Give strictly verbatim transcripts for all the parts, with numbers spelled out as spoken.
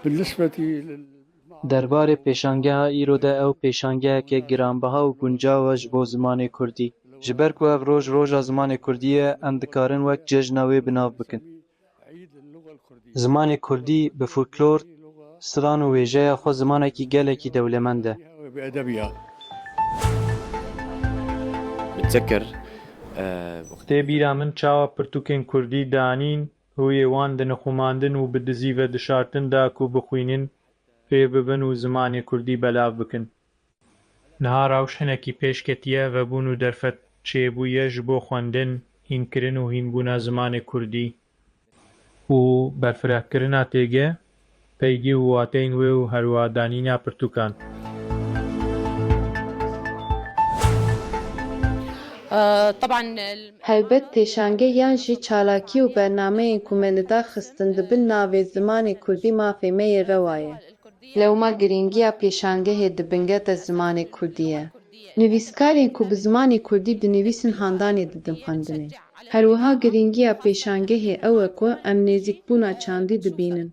بالنسبة لل- Derbarê pêşangeha îro de, ew pêşangeheke giranbiha û guncaw e ji bo zimanê kurdî. Ji ber ku ev roj roja zimanê kurdî ye, em dikarin wek cejna wê bi nav bikin. Zimanê kurdî bi folklor, stran û wêjeya xwe zimanekî gelekî dewlemend e. بتذكر، آه، Tê bîra min çawa pirtûkên kurdî danîn, hûyê wan di nixumandin û bi dizî ve dişartin da ku bixwînin, fêr bibin û zimanê kurdî belav bikin. Niha rewş hinekî pêş ketiye, vebûn û derfet çêbûye ji bo xwendin, hînkirin û hînbûna zimanê kurdî û berfirehkirina têgeh, peygeh û wateyên wê û herwiha danîna pirtûkan. آه، طبعا ال- Helbet pêşange yan jî çalakî û bernameyên ku me li dar xistin di bin navê zimanê kurdî mafê me yê rewa ye. Lewma girîngiya pêşangehê di bingehê de zimanê kurdî ye. Nivîskarên ku bi zimanê kurdî dinivîsin handanê didin xwendinê. Her wiha girîngiya pêşangehê ew e ku em nêzîkbûna çandî dibînin.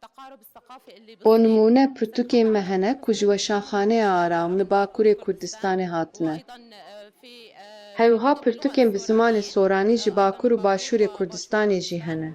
Bo nimûne pirtûkên me hene ku ji Weşanxaneya Aram li Bakurê Kurdistanê hatine. Her wiha pirtûkên bi zimanê soranî ji Bakur û Başûrê Kurdistanê jî hene.